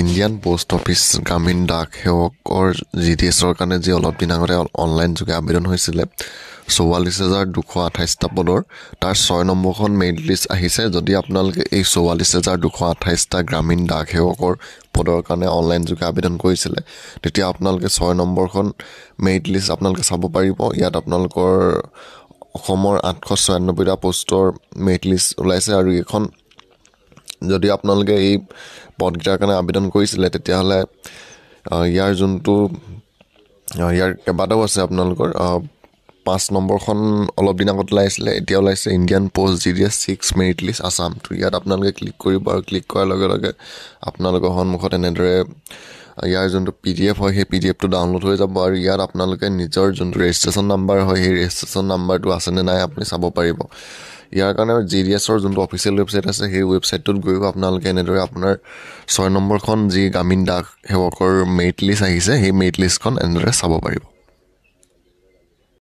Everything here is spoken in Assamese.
ইণ্ডিয়ান পোষ্ট অফিচ গ্ৰামীণ ডাক সেৱকৰ জিডিএছৰ কাৰণে যি অলপ দিন আগতে অনলাইন যোগে আবেদন হৈছিলে 44,228টা পদৰ, তাৰ 6 নম্বৰখন মেৰিট লিষ্ট আহিছে। যদি আপোনালোকে এই 44,228টা গ্ৰামীণ ডাক সেৱকৰ পদৰ কাৰণে অনলাইন যোগে আবেদন কৰিছিলে, তেতিয়া আপোনালোকে 6 নম্বৰখন মেৰিট লিষ্ট আপোনালোকে চাব পাৰিব। ইয়াত আপোনালোকৰ অসমৰ 896টা পষ্টৰ মেৰিট লিষ্ট ওলাইছে আৰু এইখন যদি আপোনালোকে এই পদকেইটাৰ কাৰণে আবেদন কৰিছিলে, তেতিয়াহ'লে ইয়াৰ যোনটো ইয়াৰ কেইবাটাও আছে। আপোনালোকৰ 5 নম্বৰখন অলপ দিন আগত ওলাইছিলে, এতিয়া ওলাইছে Indian post GDS 6 merit list Assam. তো ইয়াত আপোনালোকে ক্লিক কৰিব আৰু ক্লিক কৰাৰ লগে লগে আপোনালোকৰ সন্মুখত এনেদৰে ইয়াৰ যোনটো পিডিএফ হয়, সেই পিডিএফটো ডাউনলোড হৈ যাব আৰু ইয়াত আপোনালোকে নিজৰ যোনটো ৰেজিষ্ট্ৰেশ্যন নাম্বাৰ হয়, সেই ৰেজিষ্ট্ৰেশ্যন নাম্বাৰটো আছেনে নাই আপুনি চাব পাৰিব। ইয়াৰ কাৰণে জিডিএছৰ যোনটো অফিচিয়েল ৱেবছাইট আছে, সেই ৱেবছাইটটোত গৈও আপোনালোকে এনেদৰে আপোনাৰ 6 নম্বৰখন যি গ্ৰামীণ ডাক সেৱকৰ মেৰিট লিষ্ট আহিছে, সেই মেৰিট লিষ্টখন এনেদৰে চাব পাৰিব।